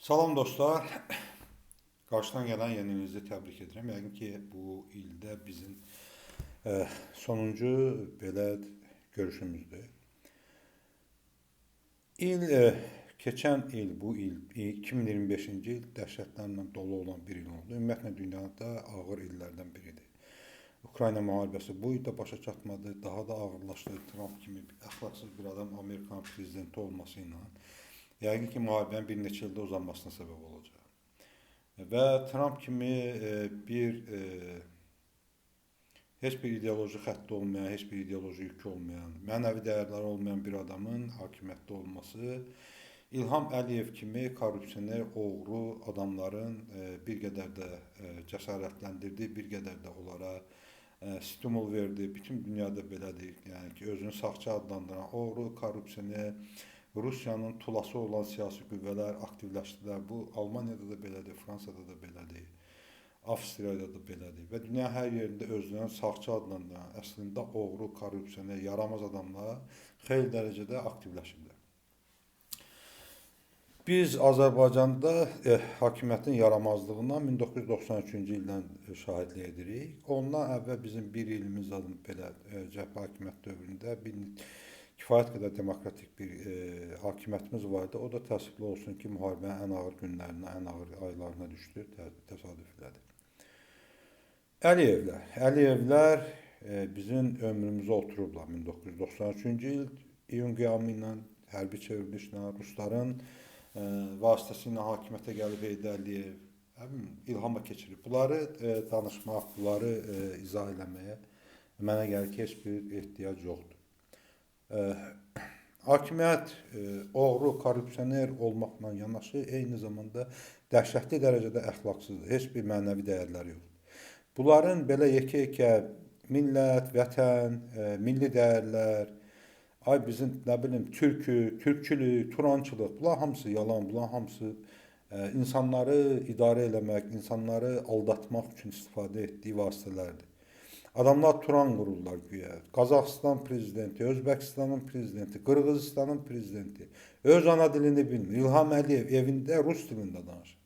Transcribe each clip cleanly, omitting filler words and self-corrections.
Salam dostlar. Qarşıdan gələn yeni ilinizi təbrik edirəm. Yəqin ki, bu ildə bizim sonuncu belə görüşümüzdür. İl keçən il, bu il 2025-ci il dəhşətlərlə dolu olan bir il oldu. Ümumiyyətlə dünyada ağır illərdən biridir. Ukrayna müharibəsi bu ildə başa çatmadı, daha da ağırlaşdı. Tramp kimi əxlaqsız bir adam Amerikanın prezidenti olması ilə yəqin ki, müharibənin bir neçə ildə uzanmasına səbəb olacaq. Və Tramp kimi bir heç bir ideoloji xətti olmayan, heç bir ideoloji yükü olmayan, mənəvi dəyərləri olmayan bir adamın hakimiyyətdə olması İlham Əliyev kimi korrupsioner, oğru adamların bir qədər də cəsarətləndirdi, bir qədər də onlara stimul verdi. Bütün dünyada belədir. Yəni ki, özünü sağçı adlandıran oğru, korrupsioner, Rusiyanın tulası olan siyasi qüvvələr aktivləşdilər. Bu Almaniyada da belədir, Fransada da belədir, Avstriyada da belədir və dünya hər yerində özlərini sağçı adlandıran, əslində oğru, korrupsioner, yaramaz adamlar xeyli dərəcədə aktivləşiblər. Biz Azərbaycanda hakimiyyətin yaramazlığından 1993-cü ildən şahidlik edirik. Ondan əvvəl bizim bir ilimiz belə cəbhə hakimiyyət dövründə bir kifayət qədər demokratik bir hakimiyyətimiz var idi. O da təəssüflü olsun ki, müharibənin ən ağır günlərinə, ən ağır aylarına düşdü, təsadüflədir. Əliyevlər bizim ömrümüzə oturublar. 1993-cü il iyun qiyamı ilə, hərbi çevrilişlə, rusların vasitəsilə hakimiyyətə gəlib Heydər Əliyev, İlhama keçirib. Bunları danışmaq, bunları izah eləməyə mənə gəlir ki, heç bir ehtiyac yoxdur. Hakimiyyət oğru, korrupsioner olmaqla yanaşı, eyni zamanda dəhşətli dərəcədə əxlaqsızdır. Heç bir mənəvi dəyərləri yoxdur. Bunların belə yekə-yekə millət, vətən, milli dəyərlər, ay bizim, nə bilim, türkü, türkçülük, turançılıq, bunlar hamısı yalan, bunlar hamısı insanları idarə eləmək, insanları aldatmaq üçün istifadə etdiyi vasitələrdir. Adamlar Turan qururlar güya. Qazaxıstan prezidenti, Özbəkistanın prezidenti, Qırğızıstanın prezidenti öz ana dilini bilmir. İlham Əliyev evində rus dilində danışır.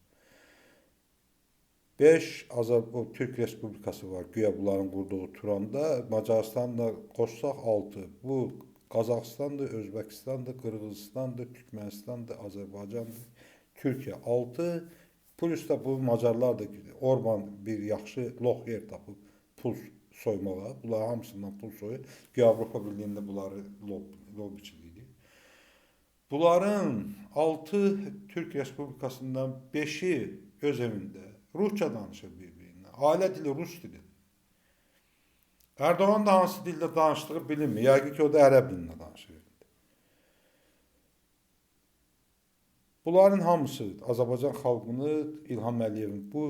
5 Türk Respublikası var güya bunların qurduğu Turanda. Macaristanla qoşsaq 6. Bu Qazaxıstandır, Özbəkistandır, Qırğızıstandır, Türkmənistandır, Azərbaycandır, Türkiyə 6. Plus da bu Macarlar da Orban bir yaxşı lox yer tapıb pul soymağa. Bunların hamısından pul soyur. Güya Avropa Birliyində bunları lobbiçilik edir. Bunların 6 Türk Respublikasından 5-i öz evində rusca danışır bir-birinə. Ailə dili rus dilidir. Erdoğan da hansı dildə danışdığı bilinmir. Yəqin ki, o da ərəb dilində danışır. Bunların hamısı Azərbaycan xalqını İlham Əliyevin bu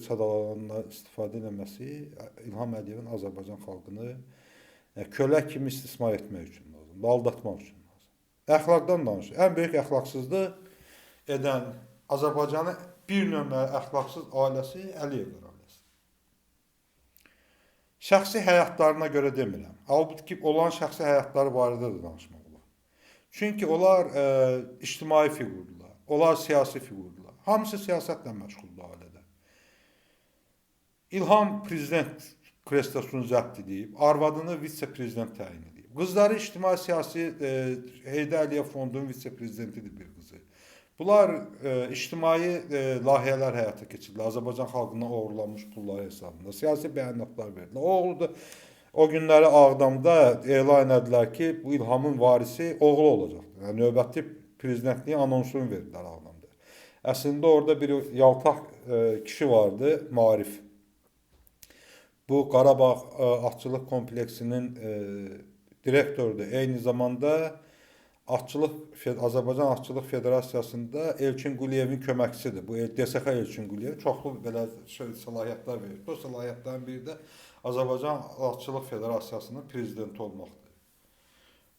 sadalalarından istifadə eləməsi İlham Əliyevin Azərbaycan xalqını kölə kimi istismar etmək üçün lazımdır, aldatmaq üçün lazımdır. Əxlaqdan danışır. Ən böyük əxlaqsızlıq edən Azərbaycanın bir nömrə əxlaqsız ailəsi Əliyevlər ailəsi. Şəxsi həyatlarına görə demirəm. Halbuki olan şəxsi həyatları barədə də danışmaq olar. Çünki onlar ictimai fiqurdurlar. Onlar siyasi fiqurdurlar. Hamısı siyasətlə məşğuldur ailədə. İlham prezident kreslosunu zəbt edib, arvadını vitse-prezident təyin edib. Qızları ictimai siyasi Heydər Əliyev fondunun vitse-prezidentidir bir qızı. Bunlar ictimai layihələr həyata keçirdilər. Azərbaycan xalqından oğurlanmış pulları hesabında. Siyasi bəyanatlar verdilər. Oğlu da o günləri Ağdamda elan elədilər ki, bu İlhamın varisi oğlu olacaqdır. Yəni, növbəti prezidentliyin anonsunu verdilər Ağdamda. Əslində orada bir yaltaq kişi vardı, Maarif. Bu Qarabağ atçılıq kompleksinin direktorudur. Eyni zamanda Azərbaycan Atçılıq Federasiyasında Elçin Quliyevin köməkçisidir. Bu DSX Elçin Quliyev çoxlu belə səlahiyyətlər verir. Bu səlahiyyətlərin biri də Azərbaycan Atçılıq Federasiyasının prezidenti olmaqdır.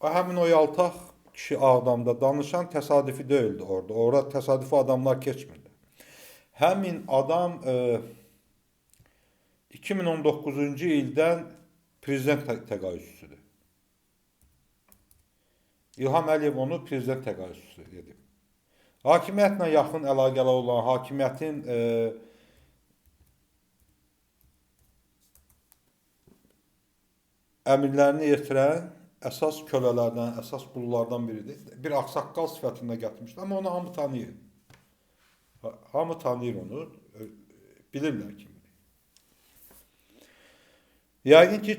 Həmin o yaltaq kişi Ağdamda danışan təsadüfi deyildi orada. Orada təsadüfi adamlar keçmirdi. Həmin adam 2019-cu ildən prezident təqaüdçüsüdür. İlham Əliyev onu prezident təqaüdçüsü edib. Hakimiyyətlə yaxın əlaqəli olan, hakimiyyətin əmrlərini yetirən əsas kölələrdən, əsas qullardan biridir. Bir ağsaqqal sifətində gətirmişdi, amma onu hamı tanıyır. Hamı tanıyır onu, bilirlər kimdir. Yəqin ki,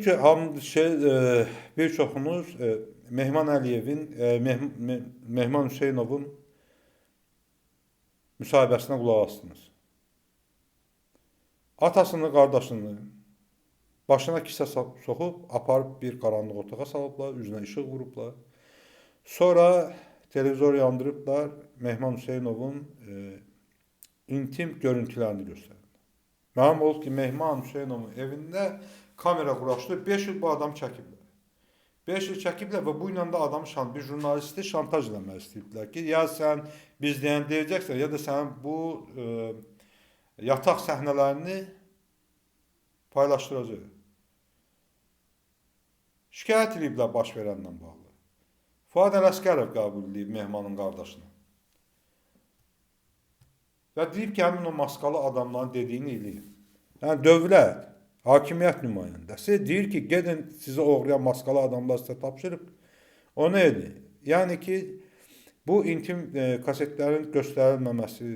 bir çoxunuz Mehman Əliyevin, Mehman Hüseynovun müsahibəsinə qulaq astınız. Atasını, qardaşını başına kisə soxub, aparıb bir qaranlıq otağa salıblar, üzünə işıq vurublar. Sonra televizor yandırıblar, Mehman Hüseynovun intim görüntülərini göstəriblər. Məlum olub ki, Mehman Hüseynovun evində kamera quraşdırıb, 5 il bu adam çəkiblər. 5 il çəkiblər və bu ilə də adamı, bir jurnalisti şantaj eləmək istəyiblər ki, ya sən biz deyən deyəcəksən, ya da sənin bu yataq səhnələrini paylaşdıracaq. Şikayət ediblər baş verənlə bağlı. Fuad Ələsgərov qəbul edib Mehmanın qardaşını. Və deyib ki, həmin o maskalı adamların dediyini eləyir. Yəni, dövlət, hakimiyyət nümayəndəsi deyir ki, gedin sizi oğrayan maskalı adamlar sizə tapşırıb, onu edin. Yəni ki, bu intim kasetlərin göstərilməməsi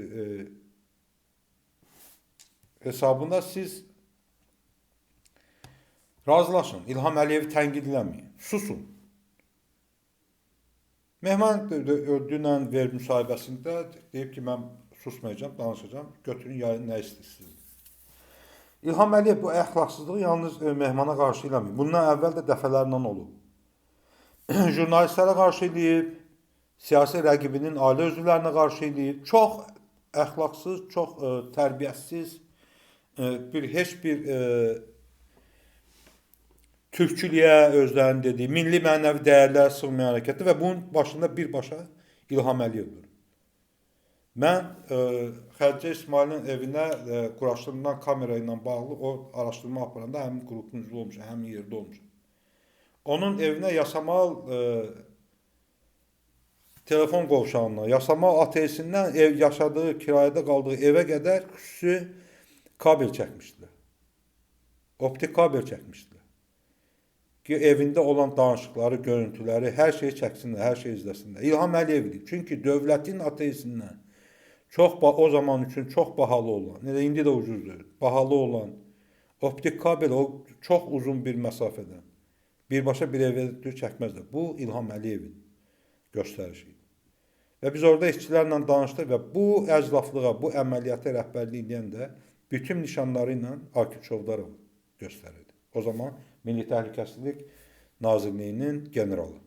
hesabında siz razılaşın, İlham Əliyevi tənqid eləməyin, susun. Mehman dünən verib müsahibəsində deyib ki, mən susmayacağam, danışacağam, götürün, yayın, nə istəyirsiniz. İlham Əliyev bu əxlaqsızlığı yalnız Mehmana qarşı eləməyib. Bundan əvvəl də dəfələrlə olub. Jurnalistlərə qarşı eləyib, siyasi rəqibinin ailə üzvlərinə qarşı eləyib. Çox əxlaqsız, çox tərbiyəsiz, heç bir türkçülüyə özlərinin dediyi, milli mənəvi dəyərlərə sığmayan hərəkətdir və bunun başında birbaşa İlham Əliyev durur. Mən Xədicə İsmailin evinə quraşdırılan kamera ilə bağlı o araşdırma aparanda həmin qrupun üzvü olmuşam, həmin yerdə olmuşam. Onun evinə Yasamal telefon qovşağından, Yasamal ATS-indən ev yaşadığı, kirayədə qaldığı evə qədər xüsusi kabel çəkmişdilər. Optik kabel çəkmişdilər. Ki, evində olan danışıqları, görüntüləri, hər şeyi çəksinlər, hər şeyi izləsinlər. İlham Əliyev deyib. Çünki dövlətin ATS-indən çox, o zaman üçün çox bahalı olan, elə indi də ucuzdur, bahalı olan optik kabel o çox uzun bir məsafədən birbaşa bir evə çəkməzlər. Bu İlham Əliyevin göstərişi idi. Və biz orada işçilərlə danışdıq və bu əclaflığa, bu əməliyyata rəhbərlik edən də bütün nişanları ilə Akif Çovdarov göstərirdi. O zaman Milli Təhlükəsizlik Nazirliyinin generalı.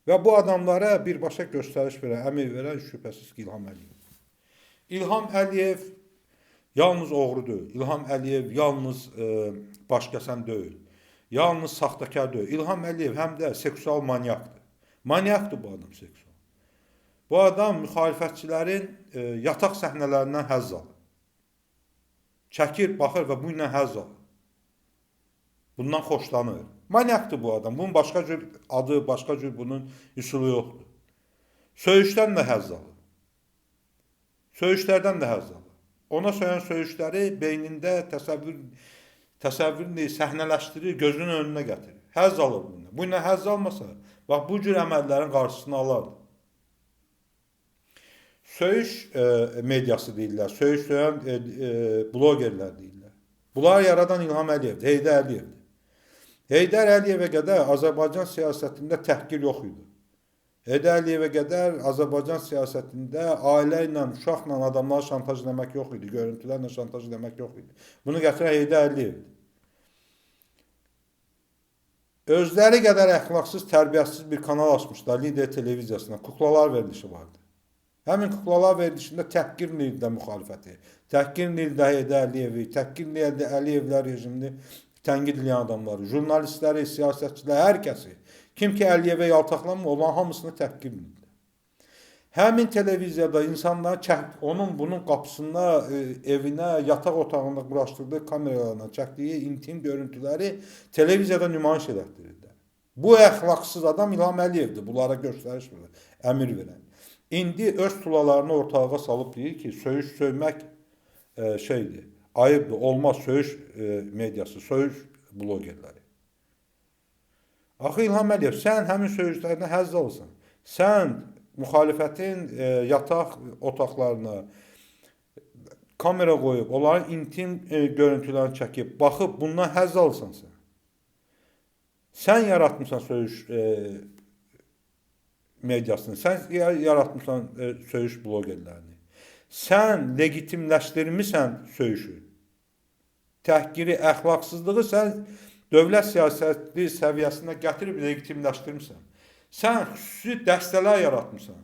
Və bu adamlara birbaşa göstəriş verən, əmir verən şübhəsiz ki, İlham Əliyev. İlham Əliyev yalnız oğru deyil, İlham Əliyev yalnız başkəsən deyil, yalnız saxtakar deyil. İlham Əliyev həm də seksual manyakdır. Manyakdır bu adam seksual. Bu adam müxalifətçilərin yataq səhnələrindən həzz alır. Çəkir, baxır və bu ilə həzz alır. Bundan xoşlanır. Manyakdır bu adam. Bunun başqa cür adı, başqa cür bunun üsulu yoxdur. Söyüşdən də həzz alır. Söyüşlərdən də həzz alır. Ona söyən söyüşləri beynində təsəvvürünü səhnələşdirir, gözünün önünə gətirir. Həzz alır bununla. Bununla həzz almasa, bax bu cür əməllərin qarşısını alardı. Söyüş mediası deyirlər, söyüş söyən blogerlər deyirlər. Bunları yaradan İlham Əliyevdir, Heydər Əliyevdir. Heydər Əliyevə qədər Azərbaycan siyasətində təhqir yox idi. Heydər Əliyevə qədər Azərbaycan siyasətində ailə ilə, uşaqla adamları şantaj eləmək yox idi, görüntülərlə şantaj eləmək yox idi. Bunu gətirən Heydər Əliyevdir. Özləri qədər əxlaqsız, tərbiyəsiz bir kanal açmışlar Lider televiziyasına, kuklalar verilişi vardı. Həmin kuklalar verilişində təhqir eləyirlər müxalifəti, təhqir eləyirlər Heydər Əliyevi, təhqir eləyirlər Əliyevlər rejimini tənqid eləyən adamları, jurnalistləri, siyasətçiləri, hər kəsi. Kim ki Əliyevə yaltaqlanmır, onların hamısını təhqir edirlər. Həmin televiziyada insanlar onun bunun qapısına, evinə, yataq otağında quraşdırdığı kameralarla çəkdiyi intim görüntüləri televiziyada nümayiş elətdirirlər. Bu əxlaqsız adam İlham Əliyevdir, bunlara göstəriş verən, əmir verən. İndi öz tulalarını ortalığa salıb deyir ki, söyüş söymək şeydir, ayıbdır, olmaz söyüş mediası, söyüş blogerləri. Axı İlham Əliyev, sən həmin söyüşlərdən həzz alırsan. Sən müxalifətin yataq otaqlarına kamera qoyub, onların intim görüntülərini çəkib, baxıb bundan həzz alırsan sən. Sən yaratmısan söyüş mediasını, sən yaratmısan söyüş blogerlərini. Sən legitimləşdirmisən söyüşü. Təhqiri, əxlaqsızlığı sən dövlət siyasəti səviyyəsinə gətirib legitimləşdirmisən. Sən xüsusi dəstələr yaratmısan.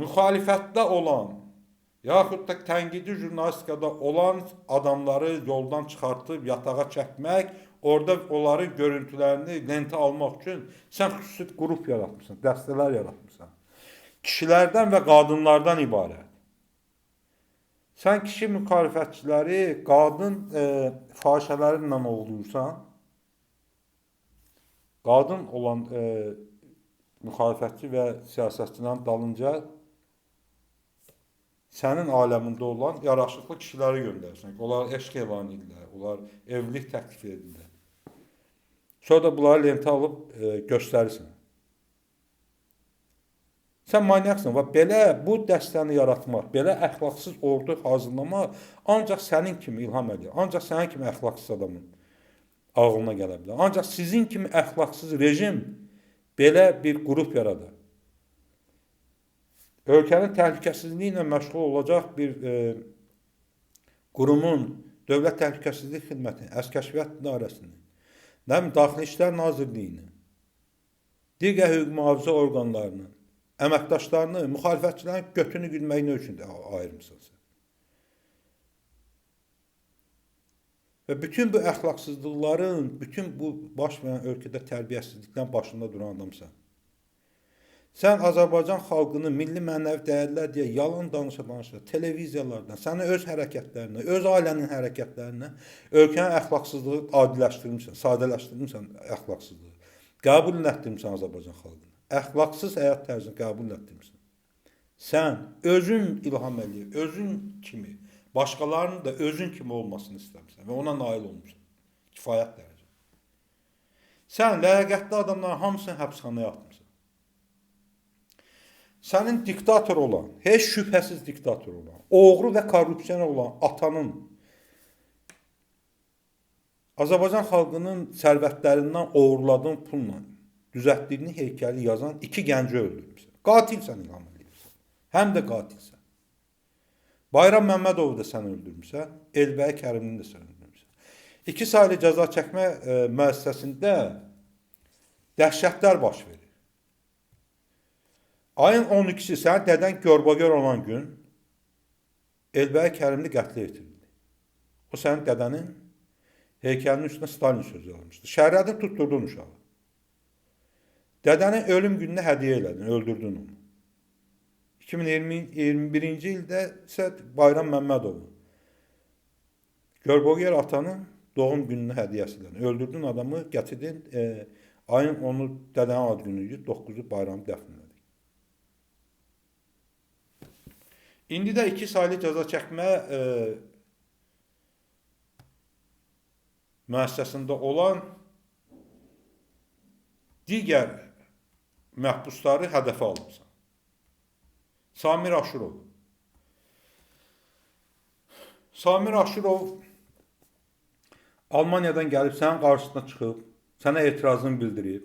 Müxalifətdə olan, yaxud da tənqidi jurnalistikada olan adamları yoldan çıxartıb yatağa çəkmək, orada onların görüntülərini lentə almaq üçün sən xüsusi qrup yaratmısan, dəstələr yaratmısan. Kişilərdən və qadınlardan ibarət. Sən kişi müxalifətçiləri qadın fahişələrinlə oğurlayırsan, qadın olan müxalifətçi və siyasətçilərin dalınca sənin aləmində olan yaraşıqlı kişiləri göndərirsən. Onlar eşq elan edirlər, onlar evlilik təklif edirlər. Sonra da bunları lentə alıb göstərirsən. Sən manyaksan və belə bu dəstəni yaratmaq, belə əxlaqsız ordu hazırlamaq ancaq sənin kimi İlham Əliyev, ancaq sənin kimi əxlaqsız adamın ağlına gələ bilər. Ancaq sizin kimi əxlaqsız rejim belə bir qrup yaradar. Ölkənin təhlükəsizliyi ilə məşğul olacaq bir qurumun, Dövlət Təhlükəsizlik Xidmətinin, Əs-Kəşfiyyat İdarəsinin, Daxili İşlər Nazirliyinin, digər hüquq mühafizə orqanlarının, əməkdaşlarını, müxalifətçilərin götünü güdmək nə üçün ayırmısan sən? Və bütün bu əxlaqsızlıqların, bütün bu baş verən ölkədə tərbiyəsizlikdən başında duran adamsan. Sən Azərbaycan xalqını milli mənəvi dəyərlər deyə yalan danışa-danışa, televiziyalardan, sənin öz hərəkətlərinə, öz ailənin hərəkətlərinə ölkənin əxlaqsızlığı adiləşdirmişsən, sadələşdirmişsən əxlaqsızlığı. Qəbul etdirmişsən Azərbaycan xalqını. Əxlaqsız həyat tərzini qəbul etdirmişsən. Sən özün İlham Əliyev, özün kimi, başqalarının da özün kimi olmasını istəmirsən və ona nail olmuşsan. Kifayət dərəcə. Sən ləyaqətli adamların hamısını həbsxanaya atmısan. Sənin diktator olan, heç şübhəsiz diktator olan, oğru və korrupsioner olan atanın Azərbaycan xalqının sərvətlərindən oğurladığın pulla düzəltdiyini heykəli yazan iki gənci öldürmüsən. Qatilsən İlham Əliyevsən. Həm də qatilsən. Bayram Məmmədovu da sən öldürmüsən, Elbəyi Kərimlini də sən öldürmüsən. 2 saylı cəza çəkmə müəssisəsində dəhşətlər baş verir. Ayın 12-si sənin dədən görbagör olan gün Elbəyi Kərimli qətlə yetirildi. O sənin dədənin heykəlinin üstünə Stalin sözü almışdı. Şərrədin tutdurdun uşağı. Dədənin ölüm gününə hədiyyə elədin, öldürdün onu. 2021-ci ildə isə Bayram Məmmədovu Görbogyer atanın doğum gününə hədiyyəsi elədin. Öldürdün adamı, gətirdin, ayın 10-u dədənin ad günü idi, 9-u bayramı dəfn elədik. İndi də 2 saylı cəza çəkmə müəssisəsində olan digər məhbusları hədəfə almışsan. Samir Aşurov. Samir Aşurov Almaniyadan gəlib sənin qarşısına çıxıb, sənə etirazını bildirib.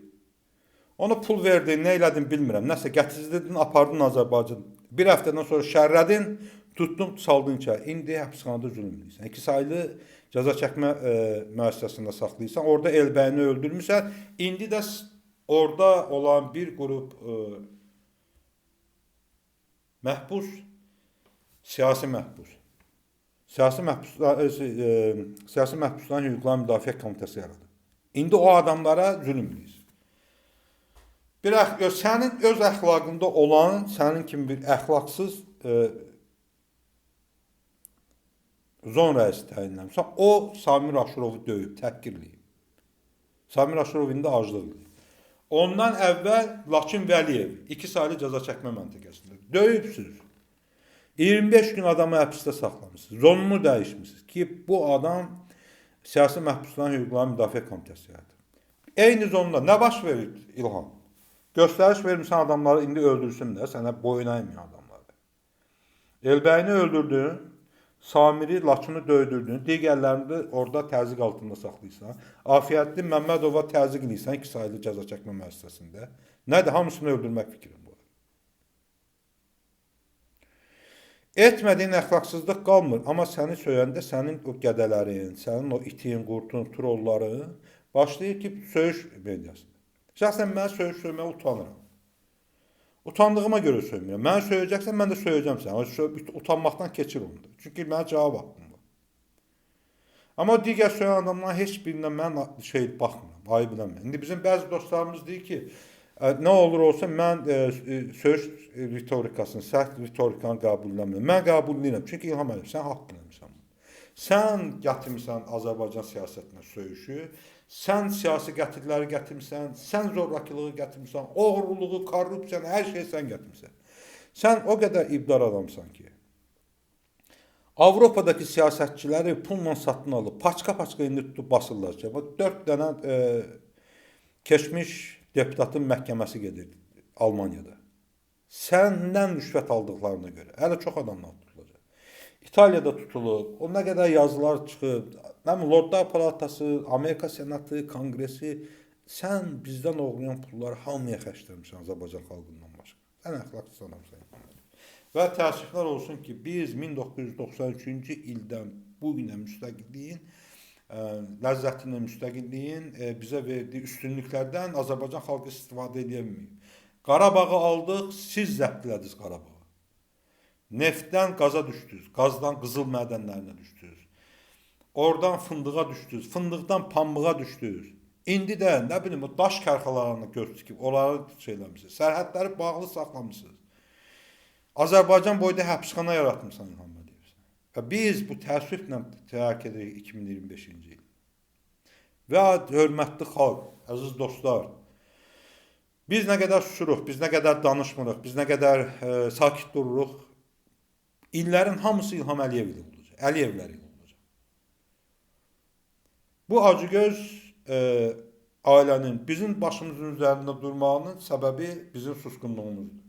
Ona pul verdin, nə elədin bilmirəm. Nəsə gətirdin, apardın Azərbaycan. Bir həftədən sonra şərrədin, tutdun, saldın içəri. İndi həbsxanada zülm edirsən. 2 saylı cəza çəkmə müəssisəsində saxlayırsan. Orada Elbəyini öldürmüsən. İndi də orada olan bir qrup məhbus, siyasi məhbus. Siyasi məhbusların hüquqlarını müdafiə komitəsi yaradır. İndi o adamlara zülm edirsən. Sənin öz əxlaqında olan, sənin kimi bir əxlaqsız zon rəisi təyinlənmişsən. O, Samir Aşurovu döyüb, təhqirləyib. Samir Aşurov indi aclıq eləyib. Ondan əvvəl Laçın Vəliyev 2 saylı cəza çəkmə məntəqəsində. Döyübsünüz. 25 gün adamı həbsdə saxlamışsınız. Zonunu dəyişmişsiniz ki, bu adam siyasi məhbusların hüquqlarını müdafiə komitəsi yaratır. Eyni zonda nə baş verir İlham? Göstəriş vermirsən adamları indi öldürsün də, sənə boyun əyməyən adamları. Elbəyini öldürdün, Samiri, Laçını döydürdün, digərlərini də orada təzyiq altında saxlayırsan. Afiyətli Məmmədova təzyiq eləyirsən 2 saylı cəza çəkmə müəssisəsində. Nədir? Hamısını öldürmək fikrim var. Etmədiyin əxlaqsızlıq qalmır, amma səni söyəndə sənin o gədələrin, sənin o itin, qurtun, trolların başlayır ki, söyüş mediasında. Şəxsən mən söyüş söyməyə utanıram. Utandığıma görə söymürəm. Məni söyəcəksən, mən də söyəcəm səni. Utanmaqdan keçir onu da. Çünki mənə cavab haqqım var. Amma digər söyləyən adamların heç birindən mən baxmıram, ayıb eləmirəm. İndi bizim bəzi dostlarımız deyir ki, nə olur olsa mən söyüş ritorikasını, sərt ritorikanı qəbul eləmirəm. Mən qəbul edirəm. Çünki İlham Əliyev, sən haqq eləmirsən bunu. Sən gətirmirsən Azərbaycan siyasətinə söyüşü, sən siyasi qətilləri gətirmirsən, sən zorrakılığı gətirmirsən, oğruluğu, korrupsiyanı, hər şeyi sən gətirmirsən. Sən o qədər ibdar adamsan ki, Avropadakı siyasətçiləri pulla satın alıb, paçka-paçka indi tutub basırlar ki, 4 dənə keçmiş deputatın məhkəməsi gedir Almaniyada. Səndən rüşvət aldıqlarına görə. Hələ çox adamlar tutulacaq. İtaliyada tutulub, o nə qədər yazılar çıxıb, Lordlar Palatası, Amerika Senatı, Konqresi, sən bizdən oğurlayan pulları hamıya xərcləmişsən Azərbaycan xalqından başqa. Sən əxlaqsız adamsan. Və təəssüflər olsun ki, biz 1993-cü ildən bu günə müstəqilliyin, ləzzətini, müstəqilliyin bizə verdiyi üstünlüklərdən Azərbaycan xalqı istifadə edə bilməyib. Qarabağı aldıq, siz zəbt elədiniz Qarabağı. Neftdən qaza düşdünüz, qazdan qızıl mədənlərinə düşdünüz. Oradan fındığa düşdünüz, fındıqdan pambığa düşdünüz. İndi də, nə bilim, o daş kərxalarını göz tikib, onları şeyləmişsiniz. Sərhədləri bağlı saxlamışsınız. Azərbaycan boyda həbsxana yaratmısan İlham Əliyev. Və biz bu təəssüflə tərk edirik 2025-ci il. Və hörmətli xalq, əziz dostlar, biz nə qədər susuruq, biz nə qədər danışmırıq, biz nə qədər sakit dururuq, illərin hamısı İlham Əliyev ilə olacaq, Əliyevlər ilə olacaq. Bu acıgöz ailənin bizim başımızın üzərində durmağının səbəbi bizim susqunluğumuzdur.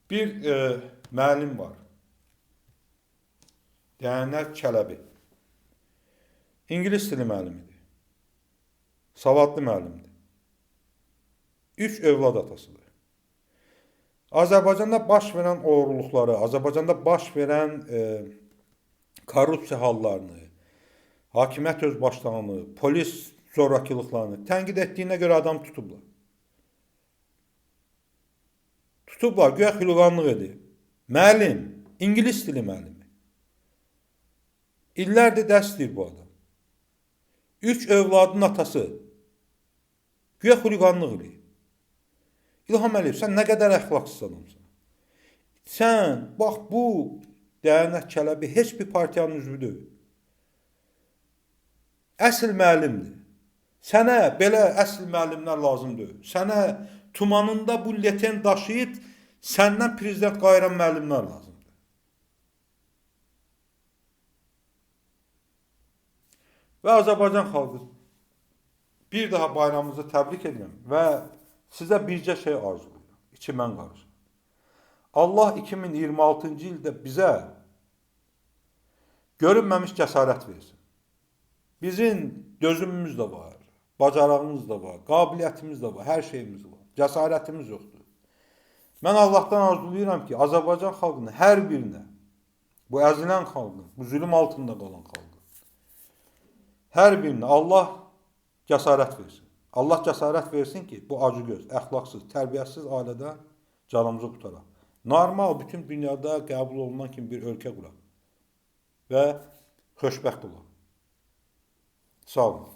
Bir müəllim var, Dəyənək Çələbi. İngilis dili müəllimidir, savadlı müəllimdir. 3 övlad atasıdır. Azərbaycanda baş verən oğurluqları, Azərbaycanda baş verən korrupsiya hallarını, hakimiyyət özbaşlığını, polis zorakılıqlarını tənqid etdiyinə görə adam tutublar. Tutublar, güya xülqanlıq edir. Müəllim, İngilis dili müəllimi. İllərdir dərs deyir bu adam. 3 övladın atası. Güya xülqanlıq edir. İlham Əliyev, sən nə qədər əxlaqsız adamsan. Sən, bax bu Dəyənək Çələbi heç bir partiyanın üzvü deyil. Əsl müəllimdir. Sənə belə əsl müəllimlər lazım deyil. Sənə tumanında bu leten daşıyıb səndən prezident qayıran müəllimlər lazımdır. Və Azərbaycan xalqı bir daha bayramınızı təbrik edirəm və sizə bircə şey arzulayıram. İçi mən qarışır. Allah 2026-cı ildə bizə görünməmiş cəsarət versin. Bizim dözümümüz də var, bacarığımız da var, qabiliyyətimiz də var, hər şeyimiz var. Cəsarətimiz yoxdur. Mən Allahdan arzulayıram ki, Azərbaycan xalqının hər birinə, bu əzilən xalqın, bu zülüm altında qalan xalqın, hər birinə Allah cəsarət versin. Allah cəsarət versin ki, bu acıgöz, əxlaqsız, tərbiyəsiz ailədə canımızı qurtaraq. Normal, bütün dünyada qəbul olunan kimi bir ölkə quraq və xoşbəxt olaq. Sağ olun.